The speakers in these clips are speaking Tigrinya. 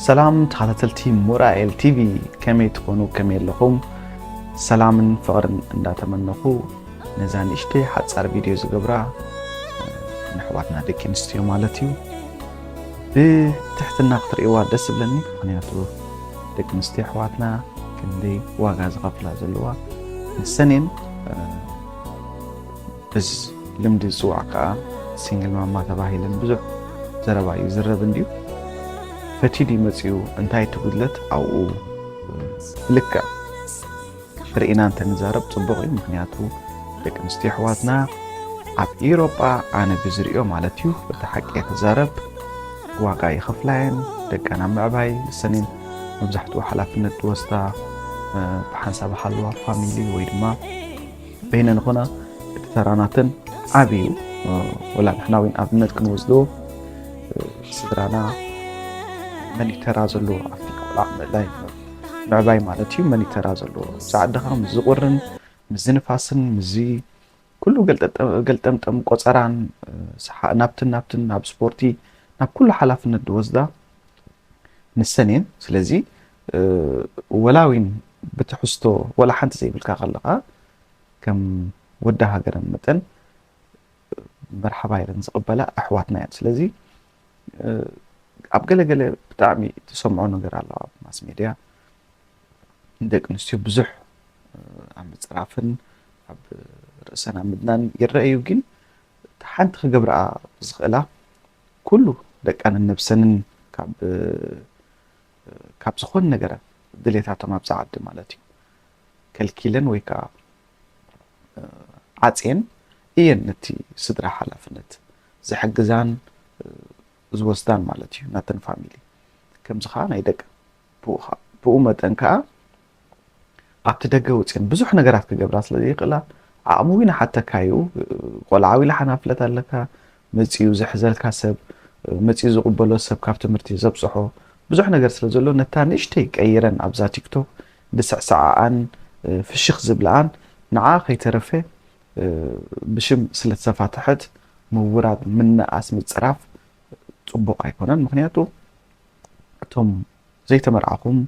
ሰላም ተኸታተልቲ ሙራኤል ቲቪ፣ ከመይ ትኾኑ? ከመይ ኣለኹም? ሰላምን ፍቕርን እንዳተመነኹ፣ ነዛ ንእሽተይ ሓጻር ቪድዮ ዝገብራ ንኣሕዋትና ደቂ ኣንስትዮ ማለት እዩ፣ ብትሕትና ክትርእይዋ ደስ ዝብለኒ። ምኽንያቱ ደቂ ኣንስትዮ ኣሕዋትና ክንደይ ዋጋ ዝኸፍላ ዘለዋ ንሰን እየን። በዚ ልምዲ ዝጽዋዕ ከኣ ሲንግል ማማ ተባሂለን ብዙሕ ዘረባ እዩ ዝረብ እንድዩ። ፈትዩ ድዩ መጺኡ፣ እንታይ እቲ ጉድለት ኣብኡ ብልክዕ ርኢና እንተንዛረብ ጽቡቕ እዩ። ምኽንያቱ ደቂ ኣንስትዮ ኣሕዋትና ኣብ ኢሮጳ ኣነ ብዝርእዮ ማለት እዩ፣ በቲ ሓቂ ክዛረብ ዋጋ ይኸፍላ እየን። ደቀን ኣብ ምዕባይ ንሰን እየን መብዛሕትኡ ሓላፍነት ዝወስዳ፣ እ፣ ብሓንሳብ ሃለዋ ፋሚሊ ወይ ድማ በይነን ኾና እቲ ተራ ናተን ዓቢ እዩ። እ፣ ወላ ንሕና እውን ኣብነት ክንወስዶ፣ እ፣ ስድራና መን እዩ ተራ ዘለዎ ኣብቲ ቆልዓ ምእላይ ምዕባይ ማለት እዩ። መን እዩ ተራ ዘለዎ? ምስ ዓድኻ፣ ምስ ዝቑርን፣ ምስ ዝንፋስን፣ ምስዚ ኩሉ ገልጠጠ-፣ ገልጠምጠም ቆጸራን፣ እ፣ ሰሓ-፣ ናብትን ናብትን፣ ናብ ስፖርቲ፣ ናብ ኩሉ ሓላፍነት ዝወስዳ ንሰን እየን። ስለዚ፣ እ፣ ወላ እውን ብትሕዝቶ ወላ ሓንቲ ዘይብልካ ከለኻ፣ ከም ወዲ ሃገረን መጠን መርሓባ ኢለን ዝቕበላ ኣሕዋትና እየን። ስለዚ፣ እ፣ ኣብ ገለገለ ብጣዕሚ ትሰምዖ ነገር ኣሎ ኣብ ማስ ሜድያ። ንደቂ ኣንስትዮ ብዙሕ፣ እ፣ ኣብ ምጽራፍን ኣብ ርእሰን ኣብ ምድናን ይረኣዩ፣ ግን ሓንቲ ክገብርኣ ዝኽእላ፣ ኩሉ ደቀንን ነብሰንን ካብ፣ እ፣ ካብ ዝኾነ ነገር ድሌታቶም ኣብዚ ዓዲ ማለት እዩ ከልኪለን ወይ ከዓ፣ እ፣ ዓጽየን እየን ነቲ ስድራ ሓላፍነት ዝሕግዛን፣ እ፣ ዝወስዳን ማለት እዩ ናተን ፋሚሊ። ከምዚ ከዓ ናይ ደቂ ብኡ ኸ-፣ ብኡ መጠን ከዓ ኣብቲ ደገ ወፅየን ብዙሕ ነገራት ክገብራ ስለ ዘይኽእላ፣ ዓቕሚ እውን ይሓተካ እዩ። ቆልዓ እውን ሓናፍለት ኣለካ፣ መፂኡ ዝሕዘልካ ሰብ፣ መፂኡ ዝቕበሎ ሰብ፣ ካብ ትምህርቲ ዘብፅሖ ብዙሕ ነገር ስለ ዘሎ፣ ነታ ንእሽተይ ቀይረን ኣብዛ ቲክቶክ ዝስዕስዓኣን ፍሽኽ ዝብልኣን፣ ንዓ ከይተረፈ ብሽም ስለ ተሰፋተሐት ምውራድ፣ ምንኣስ፣ ምፅራፍ ፅቡቕ ኣይኮነን። ምኽንያቱ እቶም ዘይተመርዓኹም፣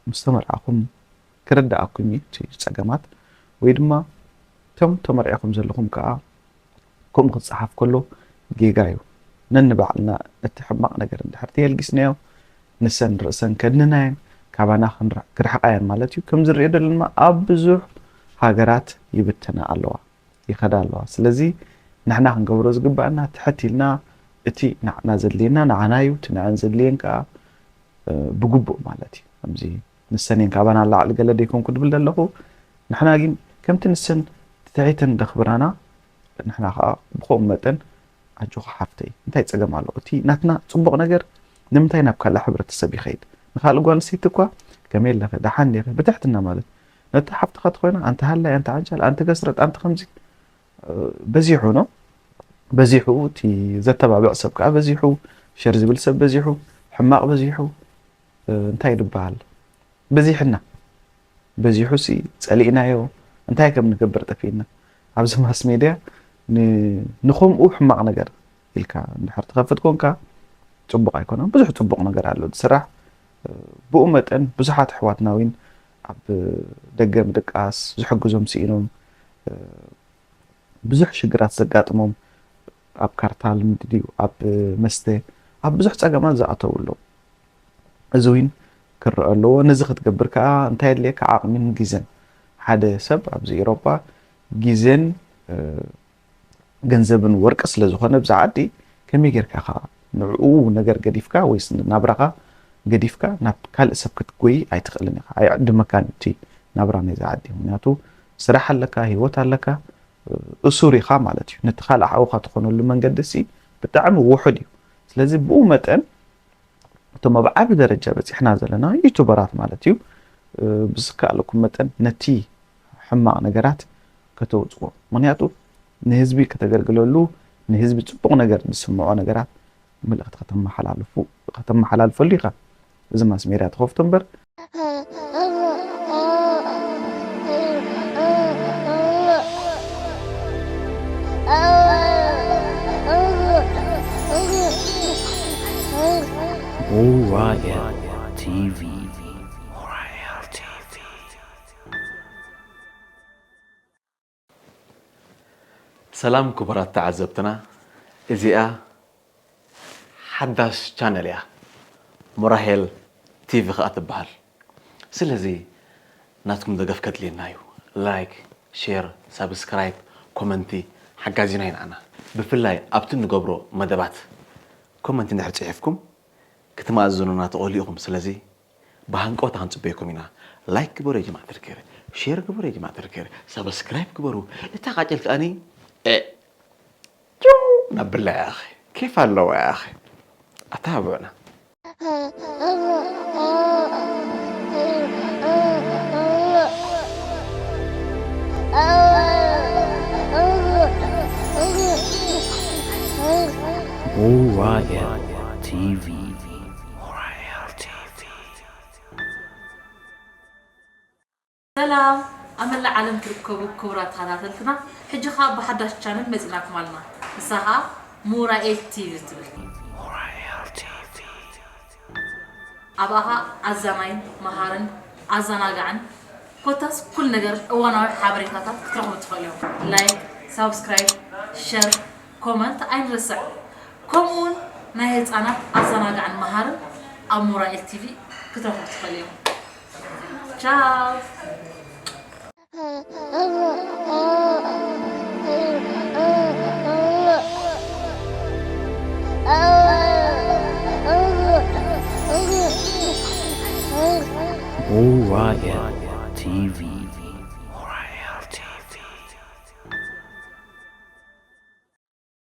ምስ ተመርዓኹም ክርድኣኩም እዩ እቲ ጸገማት። ወይ ድማ እቶም ተመርዒኹም ዘለኹም ከኣ ከምኡ ክጸሓፍ ከሎ ጌጋ እዩ። ነንባዕልና እቲ ሕማቕ ነገር እንድሕር ተየልጊስናዮ፣ ንሰን ርእሰን ከድንና እየን፣ ካባና ክንር-፣ ክርሕቓ እየን ማለት እዩ። ከም ዝንሪኦ ዘለና ድማ ኣብ ብዙሕ ሃገራት ይብተና ኣለዋ፣ ይኸዳ ኣለዋ። ስለዚ ንሕና ክንገብሮ ዝግባኣና ትሕት ኢልና እቲ ንዓና ዘድልየና ንዓና እዩ፣ እቲ ንዐን ዘድልየን ከኣ፣ እ፣ ብግቡእ ማለት እዩ። ከምዚ ንሰን እየን ካባና ንላዕሊ ገለ ደይኮንኩ ድብል ዘለኹ። ንሕና ግን ከምቲ ንሰን ትሕተን ደኽብራና፣ ንሕና ከኣ ብኸምኡ መጠን ኣጆኺ ሓፍተይ፣ እንታይ ጸገም ኣሎ? እቲ ናትና ጽቡቕ ነገር ንምንታይ ናብ ካልእ ሕብረተሰብ ይኸይድ? ንኻልእ ጓል ኣንስተይቲ እኳ ከመይ ኣለኺ? ደሓን ዲኺ? ብትሕትና ማለት ነታ ሓፍትኻ ተኾይና፣ ኣንቲ ሃላይ፣ ኣንቲ ዓንጃል፣ ኣንቲ ገስረጥ፣ ኣንቲ ከምዚ፣ እ፣ በዚሑ ነው። በዚሑ፣ እቲ ዘተባብዕ ሰብ ከኣ በዚሑ፣ ሸር ዝብል ሰብ በዚሑ፣ ሕማቕ በዚሑ፣ እ፣ እንታይ ድበሃል? በዚሕና። በዚሑ ሲ ጸሊእናዮ፣ እንታይ ከም ንገብር ጠፊእና። ኣብዚ ማስ ሜድያ ን-፣ ንኸምኡ ሕማቕ ነገር ኢልካ እንድሕር ትኸፍት ኮንካ፣ ጽቡቕ ኣይኮነን። ብዙሕ ጽቡቕ ነገር ኣሎ ዝስራሕ። እ፣ ብኡ መጠን ብዙሓት ኣሕዋትና እውን ኣብ ደገ ምድቃስ ዝሕግዞም ስኢኖም፣ እ፣ ብዙሕ ሽግራት ዘጋጥሞም፣ ኣብ ካርታ ልምዲ ድዩ፣ ኣብ መስተ፣ ኣብ ብዙሕ ጸገማት ዝኣተዉ ኣለዉ። እዚ እውን ክረአ ኣለዎ። ነዚ ክትገብር ከኣ እንታይ የድልየካ? ዓቕምን ግዜን። ሓደ ሰብ ኣብዚ ኤውሮጳ ግዜን፣ እ፣ ገንዘብን ወርቂ ስለ ዝኾነ ብዛ ዓዲ፣ ከመይ ጌርካ ኢኻ ንዕኡ ነገር ገዲፍካ ወይስ ናብራኻ ገዲፍካ ናብ ካልእ ሰብ ክትጎይ ኣይትኽእልን ኢኻ። ኣይዕድመካን እዩ እቲ ናብራ ናይዛ ዓዲ። ምኽንያቱ ስራሕ ኣለካ፣ ህይወት ኣለካ፣ እሱር ኢኻ ማለት እዩ። ነቲ ካልእ ሓውኻ ትኾነሉ መንገዲ ሲ ብጣዕሚ ውሑድ እዩ። ስለዚ ብኡ መጠን እቶም ኣብ ዓቢ ደረጃ በጺሕና ዘለና ዩቱበራት ማለት እዩ፣ እ፣ ብዝከኣለኩም መጠን ነቲ ሕማቕ ነገራት ከተውጽዎ። ምኽንያቱ ንህዝቢ ከተገልግለሉ፣ ንህዝቢ ጽቡቕ ነገር ዝስምዖ ነገራት መልእኽቲ ከተመሓላልፉ-፣ ከተመሓላልፈሉ ኢኻ። እዚ ማስ ሜድያ ተኸፍቶ እምበር። ኡራኤል ቲቪ። ሰላም ክቡራት ተዓዘብትና፣ እዚኣ ሓዳሽ ቻነል እያ፣ ሞራሄል ቲቪ ከኣ ትበሃል። ስለዚ ናትኩም ደገፍ ከድልየና እዩ። ላይክ፣ ሼር፣ ሳብስክራይብ፣ ኮመንቲ ሓጋዚና እዩ ንዓና። ብፍላይ ኣብቲ ንገብሮ መደባት ኮመንቲ እንድሕር ጽሒፍኩም ክትመኣዝኑና ትኽእሉ ኢኹም። ስለዚ ብሃንቀውታ ክንጽበየኩም ኢና። ላይክ ግበሩ የጅማዕ ተልከረ፣ ሼር ግበሩ የጅማዕ ተልከረ፣ ሳብስክራይብ ግበሩ። እታ ቃጭል ከኣኒ እ፣ ጭው ናብላ ያኸ ኬፍ ኣለዋ ያኸ ኣታብዑና። ኡራኤል ቲቪ። ሰላም ኣብ መላእ ዓለም ትርከቡ ክቡራት ተኸታተልትና፣ ሕጂ ኸኣ ብሓዳሽ ቻነል መጺናኩም ኣለና። ንሳ ኸኣ ሙራኤል ቲቪ ትብል። ኣብኣ ኸኣ ኣዛናይን መሃርን ኣዘናጋዕን ኮታስ ኩሉ ነገር እዋናዊ ሓበሬታታት ክትረኽቡ ትኽእሉ እዮም። ላይክ፣ ሳብስክራይብ፣ ሸር፣ ኮመንት ኣይንረስዕ። ከምኡውን ናይ ህፃናት ኣዘናጋዕን መሃርን ኣብ ሞራኤል ቲቪ ክትረኽቡ ትኽእሉ እዮም። ቻው። ኡራኤል ቲቪ።